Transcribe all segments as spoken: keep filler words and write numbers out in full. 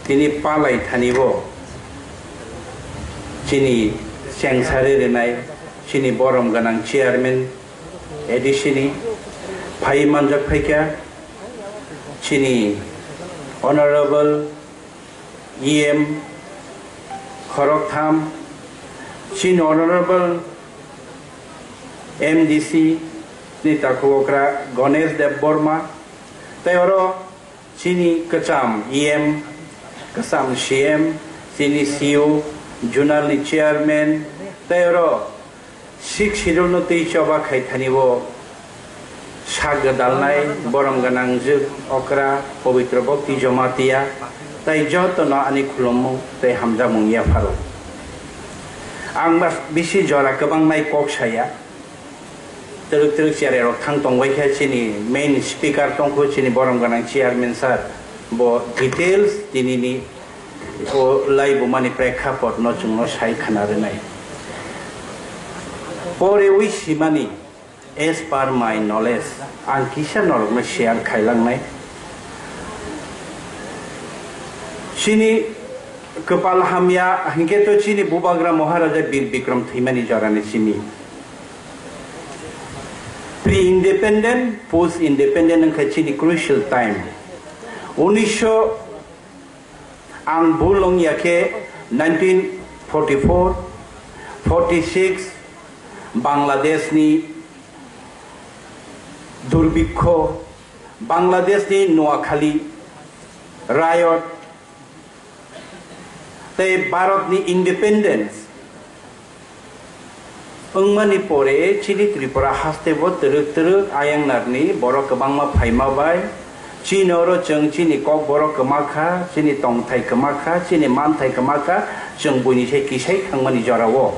Tini palai thani bo chini chengsari rinai chini borom gwnang chairman A D C ni phai manjak phaikha chini honorable E M khoroktham, chini honorable M D C ni takhuk okra Ganesh Dev Borma, tei oro chini kwcham E M, kwcham C M, chini C E O, zonal ni chairman, tei oro Sixth Schedule no twi choba khai thani bo sak gwdalnai borom gwnang jwk okra Pabitra Bhakti Jamatia tei joto no ani khulumung tei hamjakmung yapharo. Ang bas bisi jora kwbang nai kok saya. Twrwk twrwk chair rok thang tong bai khe chini main speaker tong kho chini borom gwnang chairman sir, bo details tini ni o lai bumani prekhapot no chwng no sai khna rwnai. Pore wi simani, as per my knowledge, ang kisa norok no share khai langnai. Chini kwpal hamya hinkhe to chini bubagra Maharaja Bir Bikram thwimani jorani simi. Pre-independent, post-independent wngkha chini crucial time. Unisho, ang bul wngya khe nineteen forty-four, forty-six Bangladesh ni durbikho, Bangladesh ni Noakhali riot, tei Bharat ni independence wngmani pore chini Tripura haste bo twrwk twrwk ayang narni borok kwbangma phaima bai chini oro chwng chini kok borok kwma kha, chini tongthai kwma kha, chini manthai kwma kha, chwng buini se kisai thangmani jorao,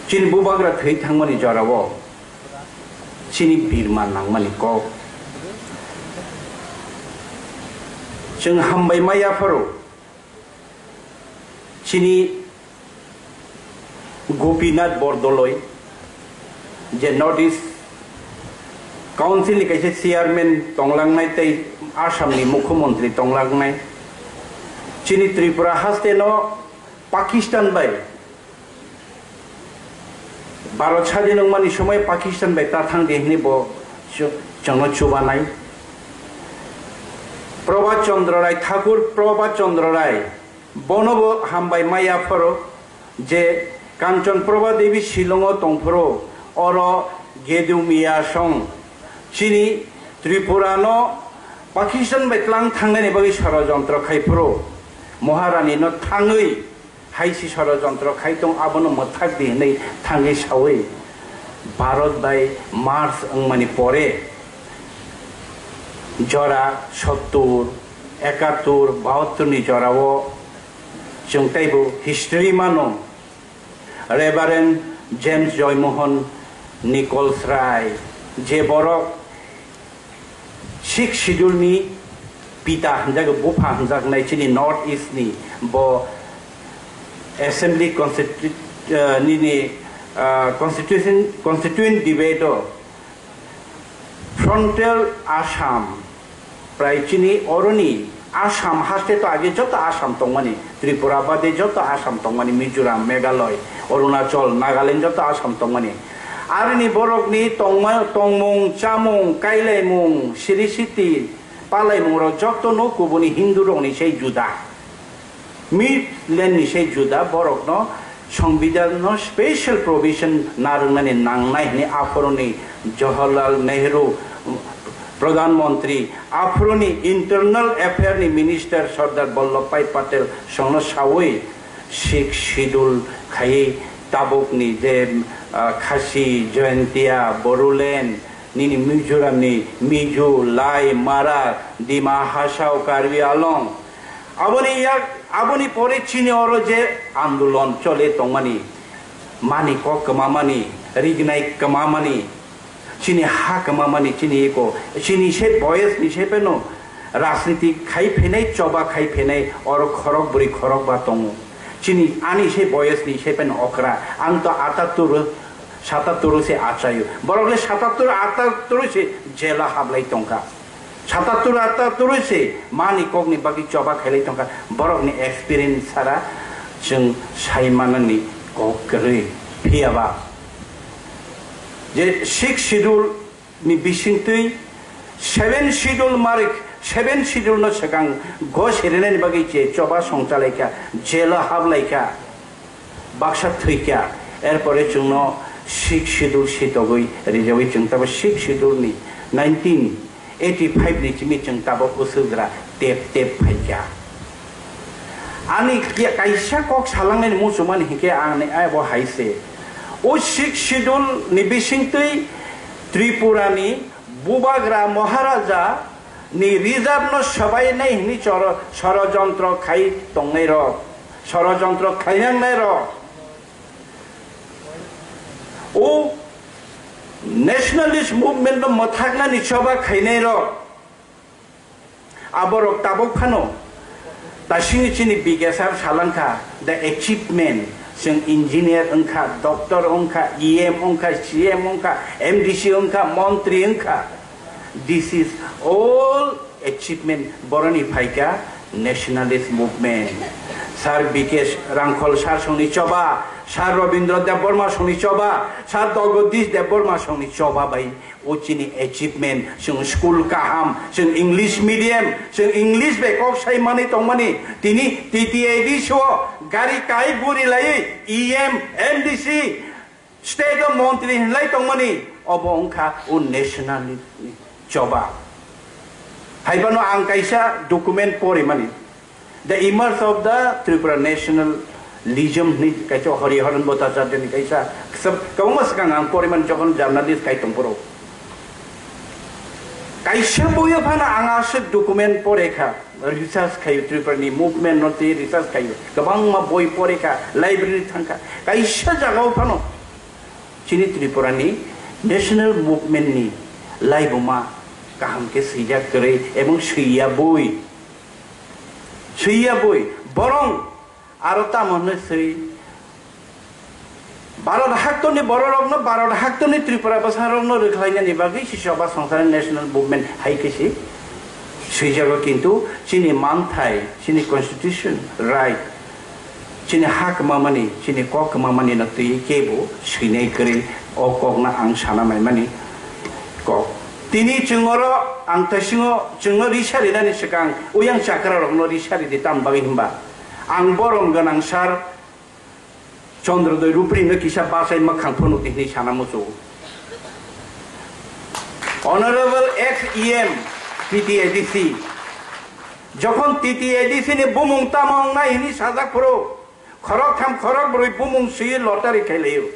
chini bubagra thwi thangmani jorao. Chini birma nangmani kok. Chwng hambai ma yapharo. Chini Gopinath Bordoloi, je North East Council ni kaisa chairman tonglangnai tei Assam ni mukhyamantri tonglangnai. Chini Tripura haste no Pakistan bai Bharat sadin wngmani somoi Pakistan bai ta thang di hwnwi bo chu-, chwngno chubanai. Prabhat Chandra Rai, Thakur Prabhat Chandra Rai, bono bo hambai ma yapharo je Kanchan Prabha Devi Shillong o tongphuru oro Gedu Miya song chini Tripura no Pakistan bai tlang thangnani bagwi sorojontro khai phuru Maharani no thangwi hai si sorojontro khai tong, abono mwthak di hwnwi thangwi saui Bharat bai merge wngmani pore jora sottur, ekattur, bahattur ni jorao chwng teibo history mano. Reverend James Joymohon Nichols Rai, je borok Sixth Schedule ni pita hwnjak, bupha hwnjaknai chini North East ni bo Assembly Constitu-, eh, nini, ah, Constitution, Constituent Debate o Frontier Assam, prai chini oroni Assam haste to age joto Assam tongmani, Tripura bade joto Assam tongmani, Mizoram, Meghalaya, Arunachal, Nagaland joto Assam tongmani. Arini borokni tongma-, tongmung, chamung, kailaimung, siri siti, palaimung rok joto no kubuni Hindu rokni sei juda. Midland ni se juda borok no Songbidan no special provision narwknani nangnai hwnwi aphuru ni Jawaharlal Nehru Pradhan Mantri, aphuru ni Internal Affair ni Minister Sardar Vallabhbhai Patel songno saui Sixth Schedule khaiwi tabuk ni je, ah, Khasi, Jaintia, Bodoland, nini Mizoram ni Mizo, Lai, Mara, Dima Hasao, Karbi Anglong, Aboni yak, aboni pore chini oro je andolon chole tongmani, mani kok kwmamani, rignai kwmamani, chini ha kwmamani, chini eko, chini se boyes ni se peno rajniti khai phenai, choba khai phenai, oro khorok bwrwi khorok ba tongo. Chini ani se boyes ni se peno okra, ang to atattur, satattur se achayo. Borok le satattur, atattur se jela hablai tongkha. Satattur atattur se mani kokni bagwi choba khailai tongkha, borokni experience sara chwng sai manani kok kwrwi. Phiyaba je Sixth Schedule ni bisingtwi Seventh Schedule marik, Seventh Schedule no swkang gos rinani bagwi je choba songchalaikha, jail o hablaikha, baksa thwikha, erpore chwngno Sixth Schedule sitogwi rijagwi chwng tabo Sixth Schedule ni nineteen eighty five ni simi chwng tabok bwswkgra tep tep phaikha. Ani ki-, kaisa kok salangnani muchungmani hinkhe ani abo hai se. O Sixth Schedule ni bisingtwi Tripura ni Bubagra Maharaja ni reserve no swbainai hwnwi choro-, sorojontro khai tongnai rok, sorojontro khainangnai rok. O nationalist movement no mwthaknani choba khainai rok. Aborok tabuk phano tasini chini B K sir salangkha, the achievement, chwng engineer wngkha, doctor wngkha, E M wngkha, C M wngkha, M D C wngkha, montri wngkha. This is all achievement boroni phaikha nationalist movement. Sir B K Rangkhol sir songni choba, Sir Rabindra Debbarma songni choba, Sir Jagadish Debbarma songni choba bai o chini achievement, chwng school kaham, chwng English medium, chwng English bai kok sai manwi tongmani, tini T T A D C o gari kai guri laiwi E M, M D C, state o montri hinlai tongmani, obo wngkha o national ni choba. Haibano ang kaisa document porimani, The Emerge of the Tripura Nationalism hwnwi kaisa Hari Haran Bhattacharya ni kaisa kwbangma swkang ang porimani, jokhon journalist kai tongphuru. Kaisa boyo phano ang aswk document porekha, research khaio, Tripura ni movement no tei research khaio, kwbangma boi porekha, library thangkha, kaisa jagao phano chini Tripura ni national movement ni laibuma kaham khe swijak kwrwi ebong swiya boi, swiya boi, borong aro tamo hwnwi swi Bharat haktorni bororokno, Bharat haktorni Tripura bwsarokno rwkhlainani bagwi sisok ba songsarni national movement hai khe se swijago, kintu chini manthai, chini constitution, right, chini ha kwmamani, chini kok kwmamani no twi kebo swinai kwrwi o kokno ang sana naimani kok. Tini chwng oro ang taisingo chwngno risa rinani swkang uyang chakrarokno risa ridi, tamni bagwi hwnba ang borom gwnang sir Chandrodoi Rupri no kisa bachai mwkhang phunuk di hwnwi sana muchungo. Honorable ex E M T T A D C, jokhon T T A D C ni bumung tamo wngnai hwnwi sajak phuru, khoroktham khorokbrwi bumung swiwi lottery khailaiyo.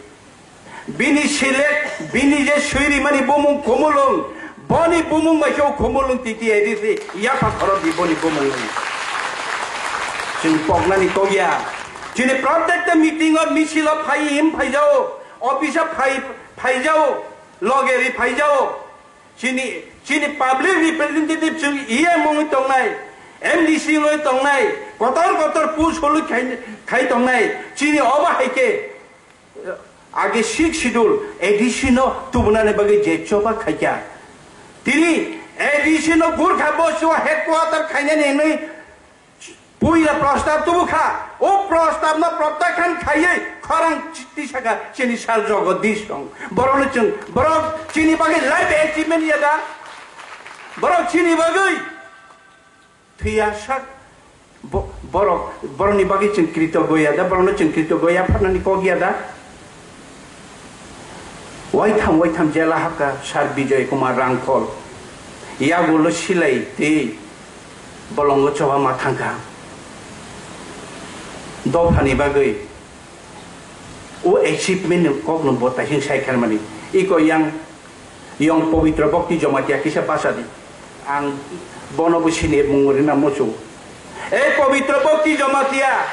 Bini select, bini je swi rimani bumung Khumulwng, boni bumung bai khe o Khumulwng T T A D C yapha khorok di boni bumung. Chwng poknani kokya. Chini protekta meeting o, misil o phai him phaijao, office o phai, phaijao, loge ri phaijao. Chini, chini public representative chwng E M wngwi tongnai, M D C wngwi tongnai, kotor kotor post holwi khai, khai tongnai. Chini obo hai khe age Sixth Schedule A D C no tubunani bagwi je choba khaikha. Tini A D C no Gurkha Boss o headquarter khainani hwnwi puila prostab tubukha. O prostab no protyakhan khaiwi khorang tisakha chini sir Jagadish Rong. Borokno chwng, borok chini bagwi life achievement ya da? Borok chini bagwi thwiya sak. Bo-, borok, borokni bagwi chwng kritoggo ya da, borokno chwng kritoggo ya phanani kok ya da? Waitham waitham jela habkha Sir Bijoy Kumar Rangkhol. Yagulo silai twi bolongo choba ma thangkha. Dophani bagwi o achievement ni kokno bo taising sai kharmani. Iko yang Yong Pabitra Bhakti Jamatia kisa basa di. Ang bono bo sini mung rina muchung. E Pabitra Bhakti Jamatia,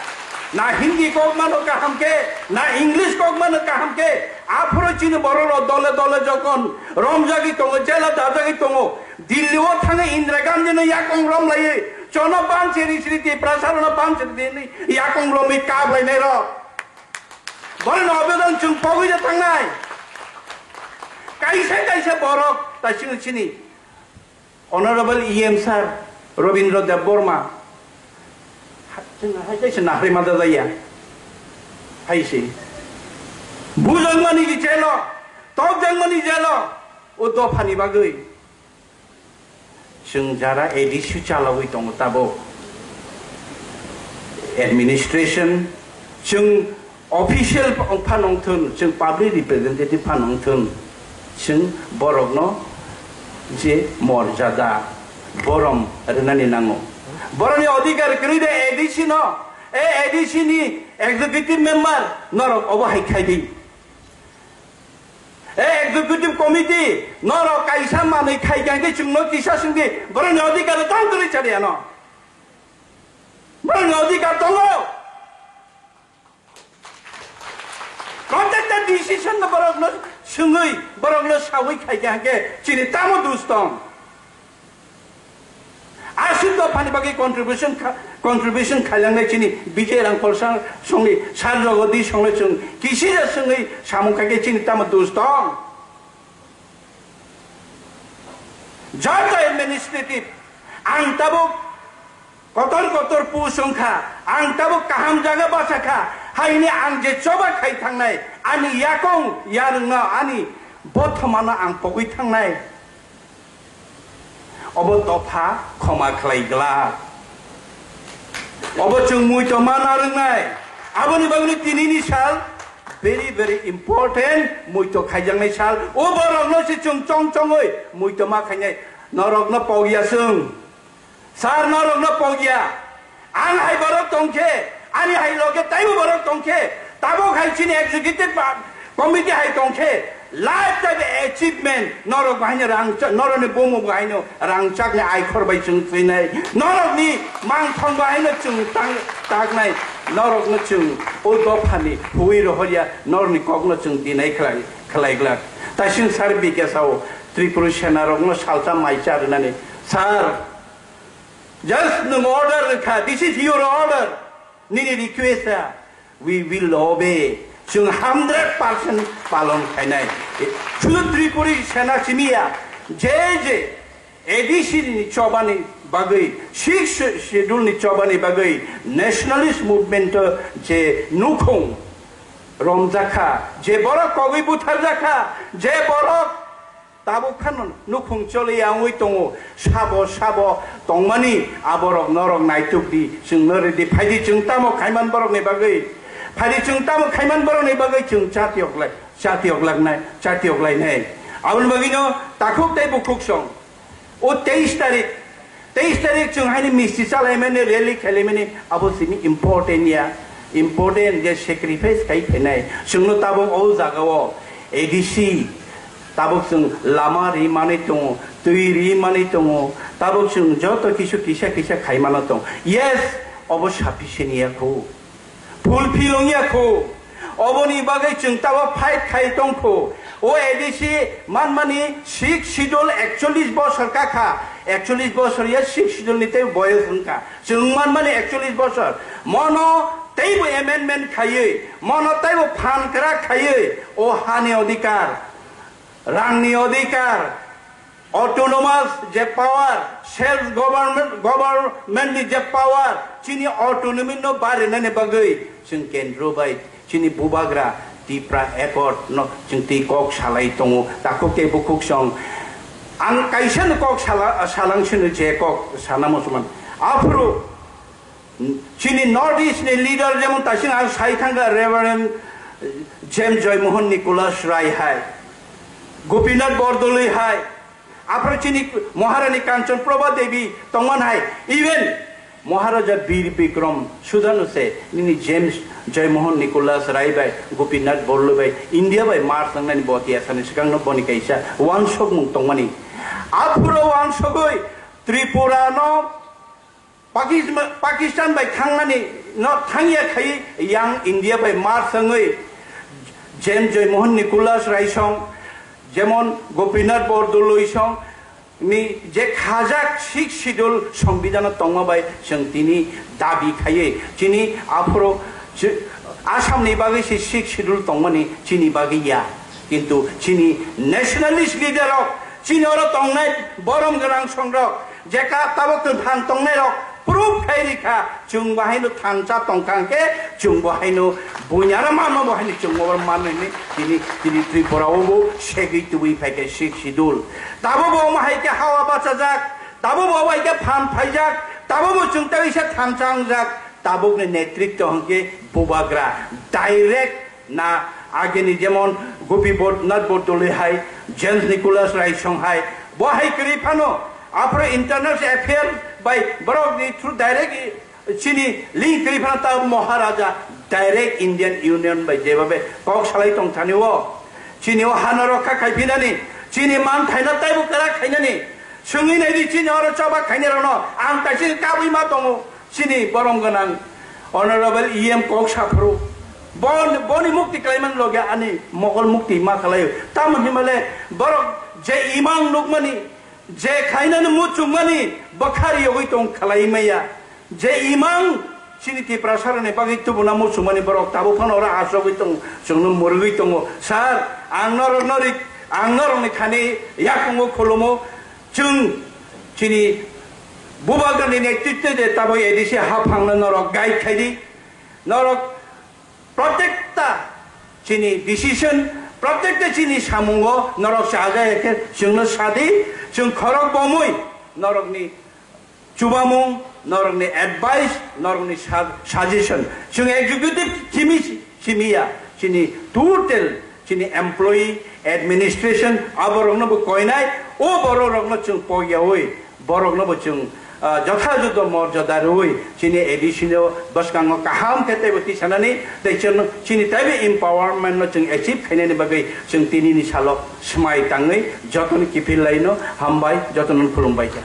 na Hindi kok mano kaham khe, na English kok mano kaham khe, aphuru chini borok rok dole dole jokon romjagwi tongo, jela dajagwi tongo, Delhi o thangwi Indira Gandhi no yakung rom laiwi, chono banchi ri sri Tiprasa rok no banchi ri yakung romwi kap lainai rok. Borokni obedan chwng pogwi da thangnai. Kaisa kaisa borok ta chini chini Honorable E M sir Robindra Debbarma, ha-, chwng hai kaisa nahri ma da jaya. Hai se. Bujak mani jelo, tokjak mani jelo, o dophani bagwi. Chwng jara A D C chalogwi tongo tabuk. Administration, chwng official pha nongthun, chwng public representative pha nongthun, chwng borokno je morjada, borom rwnani nango. Borokni odhikar kwrwi de A D C no, e A D C ni executive member norok obo hai khai di. E executive committee norok kaisa manwi khai khe chwngno kisa swngdi, borokni odhikar tong kwrwi chaliya no. Borokni odhikar tongo. Protected decision no borokno swngwi, borokno sawi khai khe hwnkhe chini tamo dus tong? Aswk dophani bagwi contribution kha-, contribution khailangnai chini Bijay Rangkhol songni sar jogodi songno chwng kisija swngwi samung khai khe chini tamo dus tong? Joto administrative, ang tabuk kotor kotor post wngkha, ang tabuk kaham jaga bachakha, haini ang je choba khai thangnai, ani yakong yarwngno, ani bothomano ang pogwi thangnai. Obo topha khoma khlai glak. Obo chwng muitu mana rwngnai. Aboni bagwi tinini sal very, very important, muitu khaijaknai sal. O borokno se chwng chong chongwi muitu ma khainai. Norokno pogya chwng. Sir, norokno pogya. Ang hai borok tongkhe, ani hai loge taibo borok tongkhe, tabuk hai chini executive pa-, committee hai tongkhe, lifetime achievement, norok bahaino rang cha-, norokni bumung bahaino rangchakni aikhor bai chwng swinai, norokni mangthong bahaino chwng tang-, taknai, norokno chwng o dophani huwi rohorya, norokni kokno chwng dinai khlai, khlai glak. Taising sir B K sao Tripura Sena rokno salsa maicha rwnani, sir, just nwng order rwkha, this is your order, nini request ya, we will obey. Chwng hundred percent palon khainai. Sudhu Tripuri Sena simiya, je je A D C ni chobani bagwi, Sixth Schedule ni chobani bagwi, nationalist movement o je nukhung romjakha, je borok kogwi butharjakha, je borok tabuk phano nukhung choli ya wngwi tongo, sabo sabo tongmani aborok norok naituk di, chwng no ridi, phai di chwng tamo khaiman borokni bagwi, phai di chwng tamo khaiman borokni bagwi chwng chatiyok lai, chatiyok laknai, chatiyok lainai. Aboni bagwino takhuk tei bukhuk song. O teis tarik, teis tarik chwng haini misti chalaimani, rally khailaimani, abo simi important ya. Important je sacrifice khai phainai. Chwngno tabuk o jagao A D C, tabuk chwng lama ri manwi tongo, twi ri manwi tongo, tabuk chwng joto kisu kisa kisa khai mano tong. Yes, obo sufficient ya khu. Fulfill wngya khu. Oboni bagwi chwng tabo fight khai tong khu. O A D C manmani Sixth Schedule ekchollish bosor kakha. Ekchollish bosor ya Sixth Schedule ni tei boyos wngkha. Chwng manmani ekchollish bosor. Mono teibo amendment khaiwi, mono teibo phan kwrak khaiwi, o hani odhikar, rangni odhikar, autonomous je power, self government, government ni je power, chini autonomy no barinani bagwi chwng kendro bai chini bubagra Tipra Accord no chwng twi kok salai tongo, takhuk tei bukhuk song. Ang kaisa no kok sala-, salang sino je kok sana musuman. Aphuru chini North East ni leader jemon taising ang sai thangkha Reverend James Joymohon Nicholas Rai hai, Gopinath Bordoloi hai, aphuru chini Maharani Kanchan Prabha Devi tongman hai, even Maharaja Bir Bikram Sudhanu se nini James Joymohon Nicholas Rai bai Gopinath Bordoloi bai India bai march nangnani bo tiya sani swkangno boni kaisa wansokmung tongmani. Aphuru wansogwi Tripura no Pakis-, Pakistan bai thangnani no thangya khai yang India bai mar sangwi James Joymohon Nicholas Rai song, jemon Gopinath Bordoloi song ni je khajak Sixth Schedule Songbidan o tongma bai chwng tini dabi khaiwi chini aphuru chi-, Assam ni bagwi se Sixth Schedule tongmani chini bagwi ya, kintu chini nationalist leader rok Chini oro tongnai borom gwnang songrok, je ka tabuk twi phan tongnairok proof khai rikha, chwng bo haino thansa tongkha hwnkhe, chwng bo haino buini aro manma bo haino chwng bo manwi hwnwi tini, tini Tripura o bo segwi tubui phaikha Sixth Schedule. Tabuk bo omo hai khe hawa bachajak, tabuk bo omo hai khe phan phaijak, tabuk bo chwng tei waisa thansa wngjak, tabukni netritwo hwnkhe Bubagra direct na agini jemon Gopi Bodnath Bordoloi hai, James Nicholas Raisong hai, bo hai kwrwi phano aphuru internal affair bai borok ni through direct chini link kwrwi phano ta Maharaja direct Indian Union bai jebabe kok salai tong thani o chini o hano rokha khai phinani chini man thaina taibo kwrak khainani swngwi nai di chini oro choba khainai rokno ang kaisa kabwi ma tongo. Chini borom gwnang Honorable E M kok saphuru. Bon-, boni mukti khlaimani loge ani mokol mukti ma khlaio. Tamo hinmale borok je imang nukmani, je khainani muchungmani bwkhari yogwi tong khlai maya. Je imang chini Tiprasarani bagwi tubuna muchungmani borok tabuk phano oro achogwi tong, chwngno mwrwgwi tongo. Sir, ang norokno ri-, ang norokni thani yakungo khulumo. Chwng chini Bubagrani netritwe de tabuk A D C haphangno norok guide khai di. Norok protekta chini decision, protekta chini samungo norok chajaya khe chwngno sadi, chwng khorok bomwi norokni chubamung, norokni advice, norokni sa-, suggestion. Chwng executive chimi, chimiya, chini total chini employee, administration, aborokno bo koinai, o bororokno chwng pokyaui, borokno bo chwng, ah, jothajoto morjada rwui, chini A D C no bwskango kaham khe teibo tisanani, tei chwng chini teibo empowerment no chwng achieve khainani bagwi chwng tinini salo swmai tangwi jotono kiphil laino hambai, jotono khulumbai kha.